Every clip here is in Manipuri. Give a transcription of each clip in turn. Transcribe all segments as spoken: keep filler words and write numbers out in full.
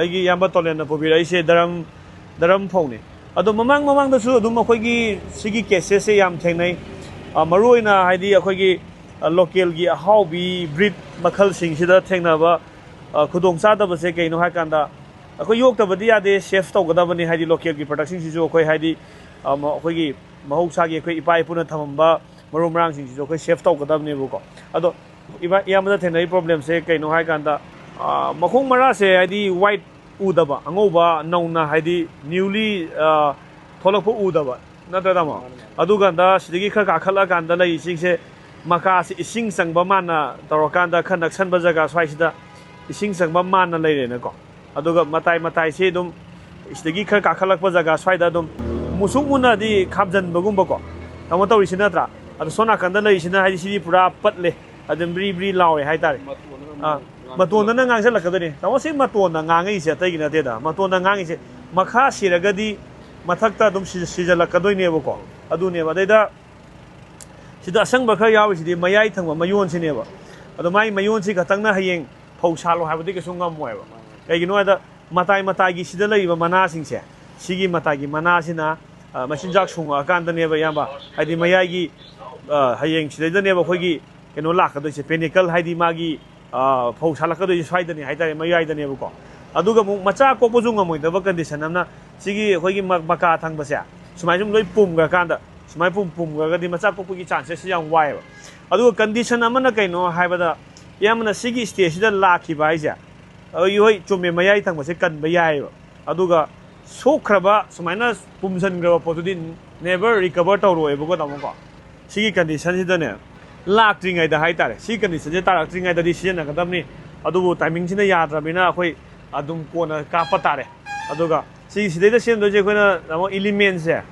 ꯑꯩꯒꯤ ꯏꯌꯥꯝꯕ ꯇꯣꯂꯦꯟꯅ ꯄꯨꯕꯤꯔꯛꯏꯁꯦ ꯗꯔꯝ ꯗꯔꯝ ꯐꯧꯅꯤ꯫ ꯑꯗꯣ ꯃꯃꯥꯡ ꯃꯃꯥꯡꯗꯁꯨ ꯑꯗꯨꯝ ꯑꯩꯈꯣꯏꯒꯤ ꯁꯤꯒꯤ ꯀꯦꯁꯦꯁꯁꯦ ꯌꯥꯝ ꯊꯦꯡꯅꯩ꯫ ꯑ, ꯃꯔꯨꯑꯣꯏꯅ ꯍꯥꯏꯗꯤ ꯑꯩꯈꯣꯏꯒꯤ, ꯑ, ꯂꯣꯀꯦꯜꯒꯤ ꯑꯍꯥꯎꯕꯤ ꯕ꯭ꯔꯤꯠ ꯃꯈꯜꯁꯤꯡꯁꯤꯗ ꯊꯦꯡꯅꯕ, ꯑ, ꯈꯨꯗꯣꯡꯆꯥꯗꯕꯁꯦ ꯀꯩꯅꯣ ꯍꯥꯏꯀꯥꯟꯗ, ꯑꯩꯈꯣꯏ ꯌꯣꯛꯇꯕꯗꯤ ꯌꯥꯗꯦ, ꯁꯦꯐ ꯇꯧꯒꯗꯕꯅꯤ꯫ ꯍꯥꯏꯗꯤ ꯂꯣꯀꯦꯜꯒꯤ ꯄ꯭ꯔꯗꯛꯁꯤꯡꯁꯤꯁꯨ ꯑꯩꯈꯣꯏ ꯍꯥꯏꯗꯤ, ꯑ, ꯃ-, ꯑꯩꯈꯣꯏꯒꯤ ꯃꯍꯧꯁꯥꯒꯤ ꯑꯩꯈꯣꯏ ꯏꯄꯥ ꯏꯄꯨꯅ ꯊꯝꯃꯝꯕ ꯃꯔꯨ ꯃꯔꯥꯡꯁꯤꯡꯁꯤꯁꯨ ꯑꯩꯈꯣꯏ ꯁꯦꯐ ꯇꯧꯒꯗꯕꯅꯦꯕꯀꯣ꯫ ꯑꯗꯣ ꯏꯕꯥ-, ꯏꯌꯥꯝꯕꯗ ꯊꯦꯡꯅꯔꯤ ꯄ꯭ꯔꯣꯕ꯭ꯂꯦꯝꯁꯦ ꯀꯩꯅꯣ ꯍꯥꯏꯀꯥꯟꯗ, ꯑ, ꯃꯈꯣꯡ ꯃꯔꯥꯁꯦ ꯍꯥꯏꯗꯤ ꯋꯥꯏꯠ ꯎꯗꯕ, ꯑꯉꯧꯕ ꯅꯧꯅ ꯍꯥꯏꯗꯤ ꯅ꯭ꯌꯨꯂꯤ, ꯑ, ꯊꯣꯛꯂꯛꯄ ꯎꯗꯕ ꯅꯠꯇ꯭ꯔ, ꯇꯥꯃꯣ? ꯃꯥꯅꯦ, ꯃꯥꯅꯦ꯫ ꯑꯗꯨꯀꯥꯟꯗ ꯁꯤꯗꯒꯤ ꯈꯔ ꯀꯥꯈꯠꯂꯀꯥꯟꯗ ꯂꯩꯔꯤꯁꯤꯡꯁꯦ ꯃꯀꯥꯁꯦ ꯏꯁꯤꯡ ꯆꯪꯕ ꯃꯥꯟꯅ ꯇꯧꯔꯀꯥꯟꯗ ꯈꯔ ꯅꯛꯁꯟꯕ ꯖꯒꯥ ꯁ꯭ꯋꯥꯏꯁꯤꯗ ꯏꯁꯤꯡ ꯆꯪꯕ ꯃꯥꯟꯅ ꯂꯩꯔꯦꯅꯀꯣ꯫ ꯑꯗꯨꯒ ꯃꯇꯥꯏ ꯃꯇꯥꯏꯁꯤ ꯑꯗꯨꯝ ꯁꯤꯗꯒꯤ ꯈꯔ ꯀꯥꯈꯠꯂꯛꯄ ꯖꯒꯥ ꯁ꯭ꯋꯥꯏꯗ ꯑꯗꯨꯝ ꯃꯨꯁꯨꯛ ꯃꯨꯟꯅꯗꯤ ꯈꯥꯝꯖꯟꯕꯒꯨꯝꯕꯀꯣ, ꯇꯥꯃꯣ, ꯇꯧꯔꯤꯁꯤ ꯅꯠꯇ꯭ꯔꯥ? ꯑꯗꯣ ꯁꯣꯝ ꯅꯥꯀꯟꯗ ꯂꯩꯔꯤꯁꯤꯅ ꯍꯥꯏꯗꯤ ꯁꯤꯗꯤ ꯄꯨꯔꯥ ꯄꯠꯂꯦ, ꯑꯗꯨꯝ ꯕ꯭ꯔꯤ ꯕ꯭ꯔꯤ ꯂꯥꯎꯋꯦ ꯍꯥꯏꯇꯥꯔꯦ꯫ ꯃꯇꯣꯟꯗꯅ ꯑꯥ, ꯑꯃꯨꯛ ꯃꯇꯣꯟꯗꯅ ꯉꯥꯡꯁꯤꯜꯂꯛꯀꯗꯣꯏꯅꯦ꯫ ꯇꯥꯃꯣ, ꯁꯤ ꯃꯇꯣꯟꯗ ꯉꯥꯡꯉꯛꯏꯁꯦ ꯑꯇꯩꯒꯤ ꯅꯠꯇꯦꯗ꯫ ꯃꯇꯣꯟꯗ ꯉꯥꯡꯉꯤꯁꯦ ꯃꯈꯥ ꯁꯤꯔꯒꯗꯤ ꯃꯊꯛꯇ ꯑꯗꯨꯝ ꯁꯤ-, ꯁꯤꯖꯜꯂꯛꯀꯗꯣꯏꯅꯦꯕꯀꯣ꯫ ꯑꯗꯨꯅꯦꯕ꯫ ꯑꯗꯩꯗ ꯁꯤꯗ ꯑꯁꯪꯕ ꯈꯔ ꯌꯥꯎꯔꯤꯁꯤꯗꯤ ꯃꯌꯥꯏ ꯊꯪꯕ ꯃꯌꯣꯟꯁꯤꯅꯦꯕ꯫ ꯑꯗꯣ ꯃꯥꯏ ꯃꯌꯣꯟꯁꯤ ꯈꯛꯇꯪꯅ ꯍꯌꯦꯡ ꯐꯧ ꯁꯥꯠꯂꯣ ꯍꯥꯏꯕꯗꯤ ꯀꯩꯁꯨ ꯉꯝꯃꯣꯏꯕ꯫ ꯀꯩꯒꯤꯅꯣ ꯍꯥꯏꯗ ꯃꯇꯥꯏ ꯃꯇꯥꯏꯒꯤ ꯁꯤꯗ ꯂꯩꯔꯤꯕ ꯃꯅꯥꯁꯤꯡꯁꯦ, ꯁꯤꯒꯤ ꯃꯇꯥꯏꯒꯤ ꯃꯅꯥꯁꯤꯅ, ꯑ, ꯃꯆꯤꯟꯖꯥꯛ ꯁꯨꯡꯉꯛꯑꯀꯥꯟꯗꯅꯦꯕ, ꯏꯌꯥꯝꯕ꯫ ꯍꯥꯏꯗꯤ ꯃꯌꯥꯏꯒꯤ, ꯑ, ꯍꯌꯦꯡ ꯁꯤꯗꯩꯗꯅꯦꯕ ꯑꯩꯈꯣꯏꯒꯤ ꯀꯩꯅꯣ ꯂꯥꯛꯀꯗꯣꯏꯁꯦ, ꯄꯦꯅꯤꯀꯜ ꯍꯥꯏꯗꯤ ꯃꯥꯒꯤ, ꯑ, ꯐꯧ ꯁꯥꯠꯂꯛꯀꯗꯣꯏꯁꯦ ꯁ꯭ꯋꯥꯏꯗꯅꯤ ꯍꯥꯏꯇꯥꯔꯦ, ꯃꯌꯥꯏꯗꯅꯦꯕꯀꯣ꯫ ꯑꯗꯨꯒ ꯑꯃꯨꯛ ꯃꯆꯥ ꯀꯣꯛꯄꯁꯨ ꯉꯝꯃꯣꯏꯗꯕ ꯀꯟꯗꯤꯁꯟ ꯑꯃꯅ, ꯁꯤꯒꯤ ꯑꯩꯈꯣꯏꯒꯤ ꯃ-, ꯃꯀꯥ ꯊꯪꯕꯁꯦ ꯁꯨꯃꯥꯏꯅ ꯁꯨꯝ ꯂꯣꯏ ꯄꯨꯝꯈ꯭ꯔꯀꯥꯟꯗ, ꯁꯨꯃꯥꯏꯅ ꯄꯨꯝ-, ꯄꯨꯝꯈ꯭ꯔꯒꯗꯤ ꯃꯆꯥ ꯀꯣꯛꯄꯒꯤ ꯆꯥꯟꯁꯦꯁꯁꯦ ꯌꯥꯝ ꯋꯥꯏꯑꯦꯕ꯫ ꯑꯗꯨꯒ ꯀꯟꯗꯤꯁꯟ ꯑꯃꯅ ꯀꯩꯅꯣ ꯍꯥꯏꯕꯗ, ꯏꯌꯥꯝꯕꯅ ꯁꯤꯒꯤ ꯁ꯭ꯇꯦꯖꯁꯤꯗ ꯂꯥꯛꯈꯤꯕ ꯍꯥꯏꯁꯦ, ꯑꯩ ꯍꯣꯏ, ꯆꯨꯝꯃꯦ, ꯃꯌꯥꯏ ꯊꯪꯕꯁꯦ ꯀꯟꯕ ꯌꯥꯏꯑꯕ꯫ ꯑꯗꯨꯒ ꯁꯣꯛꯈ꯭ꯔꯕ, ꯁꯨꯃꯥꯏꯅ ꯄꯨꯝꯁꯤꯟꯈ꯭ꯔꯕ ꯄꯣꯠꯇꯨꯗꯤ never recover ꯇꯧꯔꯣꯏꯕꯀꯣ, ꯇꯥꯃꯣꯀꯣ꯫ ꯁꯤꯒꯤ ꯀꯟꯗꯤꯁꯟꯁꯤꯗꯅꯦ, ꯂꯥꯛꯇ꯭ꯔꯤꯉꯩꯗ ꯍꯥꯏꯇꯥꯔꯦ, ꯁꯤꯒꯤ ꯀꯟꯗꯤꯁꯟꯁꯦ ꯇꯥꯔꯛꯇ꯭ꯔꯤꯉꯩꯗꯗꯤ ꯁꯤꯖꯤꯟꯅꯒꯗꯕꯅꯤ꯫ ꯑꯗꯨꯕꯨ ꯇꯥꯏꯃꯤꯡꯁꯤꯅ ꯌꯥꯗ꯭ꯔꯕꯅꯤꯅ ꯑꯩꯈꯣꯏ ꯑꯗꯨꯝ ꯀꯣꯟꯅ ꯀꯥꯞꯄ ꯇꯥꯔꯦ꯫ ꯑꯗꯨꯒ ꯁꯤ, ꯁꯤꯗꯩꯗ ꯁꯦꯝꯗꯣꯏꯁꯦ ꯑꯩꯈꯣꯏꯅ, ꯇꯥꯃꯣ, ꯏꯂꯤꯃꯦꯟꯁꯦ,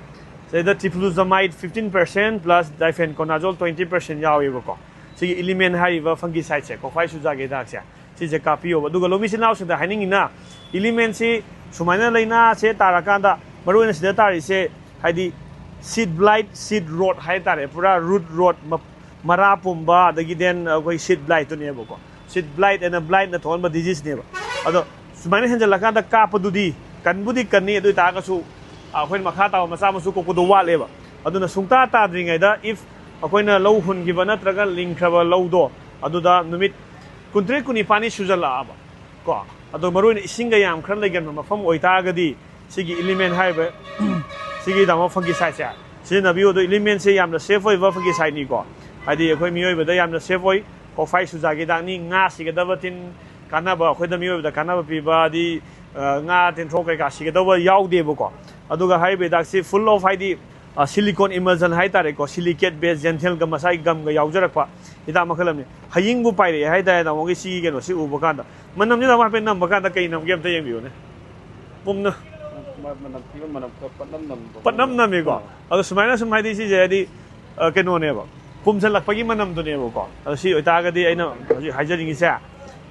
ꯁꯤꯗꯩꯗ triflutamide fifteen percent plus difenoconazole twenty percent ꯌꯥꯎꯋꯦꯕꯀꯣ꯫ ꯁꯤꯒꯤ ꯏꯂꯤꯃꯦꯟ ꯍꯥꯏꯔꯤꯕ ꯐꯪꯒꯤꯁꯥꯏꯠꯁꯦ, ꯀꯣꯐꯥꯏ ꯁꯨꯖꯥꯒꯦꯗꯥꯛꯁꯦ, ꯁꯤꯁꯦ ꯀꯥꯞꯄꯤꯌꯣꯕ꯫ ꯑꯗꯨꯒ ꯂꯧꯃꯤꯁꯤꯡ ꯏꯅꯥꯎꯁꯤꯡꯗ ꯍꯥꯏꯅꯤꯡꯉꯤꯅ, ꯏꯂꯤꯃꯦꯟꯁꯤ ꯁꯨꯃꯥꯏꯅ ꯂꯥꯏꯅꯥꯁꯦ ꯇꯥꯔꯀꯥꯟꯗ ꯃꯔꯨꯑꯣꯏꯅ ꯁꯤꯗ ꯇꯥꯔꯤꯁꯦ, ꯍꯥꯏꯗꯤ seed blight, seed rot ꯍꯥꯏ ꯇꯥꯔꯦ, ꯄꯨꯔꯥ root rot, ꯃ-, ꯃꯔꯥ ꯄꯨꯝꯕ, ꯑꯗꯒꯤ then ꯑꯩꯈꯣꯏ seed blight ꯇꯨꯅꯦꯕꯀꯣ꯫ Seed blight ꯑꯅ blight ꯅ ꯊꯣꯛꯍꯟꯕ disease ꯅꯦꯕ꯫ ꯑꯗꯣ ꯁꯨꯃꯥꯏꯅ ꯍꯦꯟꯖꯜꯂꯀꯥꯟꯗ ꯀꯥꯞꯄꯗꯨꯗꯤ ꯀꯟꯕꯨꯗꯤ ꯀꯟꯅꯤ, ꯑꯗꯨ ꯑꯣꯏꯇꯥꯔꯒꯁꯨ ꯑꯩꯈꯣꯏꯅ ꯃꯈꯥ ꯇꯥꯕ ꯃꯆꯥ ꯃꯁꯨ ꯀꯣꯛꯄꯗꯣ ꯋꯥꯠꯂꯦꯕ꯫ ꯑꯗꯨꯅ ꯁꯨꯡꯇꯥ ꯇꯥꯗ꯭ꯔꯤꯉꯩꯗ, if ꯑꯩꯈꯣꯏꯅ ꯂꯧ ꯍꯨꯟꯈꯤꯕ ꯅꯠꯇ꯭ꯔꯒ ꯂꯤꯡꯈ꯭ꯔꯕ ꯂꯧꯗꯣ, ꯑꯗꯨꯗ ꯅꯨꯃꯤꯠ ꯀꯨꯟꯇꯔꯦꯠ ꯀꯨꯟꯅꯤꯄꯥꯜꯅꯤ ꯁꯨꯖꯜꯂꯛꯑꯕ ꯀꯣ, ꯑꯗꯣ ꯃꯔꯨꯑꯣꯏꯅ ꯏꯁꯤꯡꯒ ꯌꯥꯝ ꯈꯔ ꯂꯩꯒꯟꯕ ꯃꯐꯝ ꯑꯣꯏꯇꯥꯔꯒꯗꯤ, ꯁꯤꯒꯤ ꯏꯂꯤꯃꯦꯟ ꯍꯥꯏꯔꯤꯕ ꯁꯤꯒꯤ ꯇꯥꯃꯣ ꯐꯪꯒꯤꯁꯥꯏꯠꯁꯦ ꯁꯤꯖꯤꯟꯅꯕꯤꯌꯨ꯫ ꯑꯗꯣ ꯏꯂꯤꯃꯦꯟꯁꯦ ꯌꯥꯝꯅ ꯁꯦꯐ ꯑꯣꯏꯕ ꯐꯪꯒꯤꯁꯥꯏꯠꯅꯤꯀꯣ, ꯍꯥꯏꯗꯤ ꯑꯩꯈꯣꯏ ꯃꯤꯑꯣꯏꯕꯗ ꯌꯥꯝꯅ ꯁꯦꯐ ꯑꯣꯏ꯫ ꯀꯣꯛꯐꯥꯏ ꯆꯨꯖꯥꯛꯀꯤ ꯍꯤꯗꯥꯛꯅꯤ, ꯉꯥ ꯁꯤꯒꯗꯕ ꯇꯤꯟ ꯀꯥꯟꯅꯕ, ꯑꯩꯈꯣꯏꯗ ꯃꯤꯑꯣꯏꯕꯗ ꯀꯥꯟꯅꯕ ꯄꯤꯕ, ꯍꯥꯏꯗꯤ, ꯑ, ꯉꯥ ꯇꯤꯟꯊ꯭ꯔꯣꯛ ꯀꯩꯀꯥ ꯁꯤꯒꯗꯧꯕ ꯌꯥꯎꯗꯦꯕꯀꯣ꯫ ꯑꯗꯨꯒ ꯍꯥꯏꯔꯤꯕ ꯍꯤꯗꯥꯛꯁꯤ full of, ꯍꯥꯏꯗꯤ, ꯑ, silicone emulsion ꯍꯥꯏꯇꯥꯔꯦꯀꯣ, silicate base, ꯖꯦꯟꯊꯦꯜꯒ ꯃꯁꯥꯒꯤ ꯒꯝꯒ ꯌꯥꯎꯖꯔꯛꯄ ꯍꯤꯗꯥꯛ ꯃꯈꯜ ꯑꯃꯅꯤ꯫ ꯍꯌꯤꯡꯕꯨ ꯄꯥꯏꯔꯛꯑꯦ ꯍꯥꯏꯇꯥꯔꯦ, ꯇꯥꯃꯣꯒꯤ ꯁꯤꯒꯤ ꯀꯩꯅꯣꯁꯤ ꯎꯕ ꯀꯥꯟꯗ꯫ ꯃꯅꯝꯁꯤ ꯇꯥꯃꯣ ꯍꯥꯏꯐꯦꯠ ꯅꯝꯕ ꯀꯥꯟꯗ ꯀꯩ ꯅꯝꯒꯦ ꯑꯝꯇ ꯌꯦꯡꯕꯤꯌꯨꯅꯦ꯫ ꯄꯨꯝꯅ ꯃ-, ꯃꯅꯝ ꯊꯤꯕ ꯃꯅꯝ ꯈꯔ ꯄꯠꯅꯝ ꯅꯝꯕ ꯄꯠꯅꯝ ꯅꯝꯃꯤꯀꯣ꯫ ꯑꯥ꯫ ꯑꯗꯣ ꯁꯨꯃꯥꯏꯅ ꯁꯨꯝ, ꯍꯥꯏꯗꯤ, ꯁꯤꯁꯦ, ꯍꯥꯏꯗꯤ, ꯑ, ꯀꯩꯅꯣꯅꯦꯕ, ꯄꯨꯝꯁꯤꯜꯂꯛꯄꯒꯤ ꯃꯅꯝꯗꯨꯅꯦꯕꯀꯣ꯫ ꯑꯗꯣ ꯁꯤ ꯑꯣꯏꯇꯥꯔꯒꯗꯤ ꯑꯩꯅ ꯍꯧꯖꯤꯛ ꯍꯥꯏꯖꯅꯤꯡꯉꯤꯁꯦ,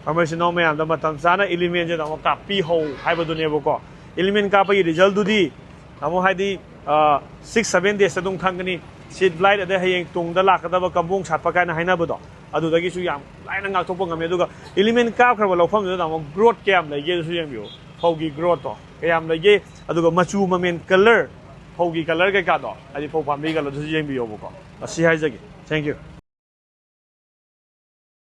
farmer ꯏꯆꯤꯟ ꯏꯅꯥꯎ ꯃꯌꯥꯝꯗ ꯃꯇꯝ ꯆꯥꯅ ꯏꯂꯤꯃꯦꯟꯁꯦ ꯇꯥꯃꯣ ꯀꯥꯞꯄꯤꯍꯧ ꯍꯥꯏꯕꯗꯨꯅꯦꯕꯀꯣ꯫ ꯏꯂꯤꯃꯦꯟ ꯀꯥꯞꯄꯒꯤ ꯔꯤꯖꯜꯗꯨꯗꯤ ꯇꯥꯃꯣ, ꯍꯥꯏꯗꯤ, ꯑ, six seven days ꯑꯗꯨꯝ ꯈꯪꯒꯅꯤ꯫ Seed blight, ꯑꯗꯩ ꯍꯌꯦꯡ ꯇꯨꯡꯗ ꯂꯥꯛꯀꯗꯕ ꯀꯝꯕꯣꯡ ꯁꯥꯠꯄ ꯀꯥꯏꯅ ꯍꯥꯏꯅꯕꯗꯣ, ꯑꯗꯨꯗꯒꯤꯁꯨ ꯌꯥꯝ ꯂꯥꯏꯅ ꯉꯥꯛꯊꯣꯛꯄ ꯉꯝꯃꯤ꯫ ꯑꯗꯨꯒ ꯏꯂꯤꯃꯦꯟ ꯀꯥꯞꯈ꯭ꯔꯕ ꯂꯧꯐꯝꯗꯨꯗ ꯇꯥꯃꯣ growth ꯀꯌꯥꯝ ꯂꯩꯒꯦ ꯑꯗꯨꯁꯨ ꯌꯦꯡꯕꯤꯌꯨ꯫ ꯐꯧꯒꯤ growth ꯇꯣ ꯀꯌꯥꯝ ꯂꯩꯒꯦ, ꯑꯗꯨꯒ ꯃꯆꯨ ꯃꯃꯦꯟ, colour, ꯐꯧꯒꯤ colour ꯀꯩꯀꯥꯗꯣ, ꯍꯥꯏꯗꯤ ꯐꯧ ꯄꯥꯝꯕꯤ colour ꯗꯨꯁꯨ ꯌꯦꯡꯕꯤꯌꯣꯕꯀꯣ꯫ ꯑꯁꯤ ꯍꯥꯏꯖꯒꯦ꯫ Thank you꯫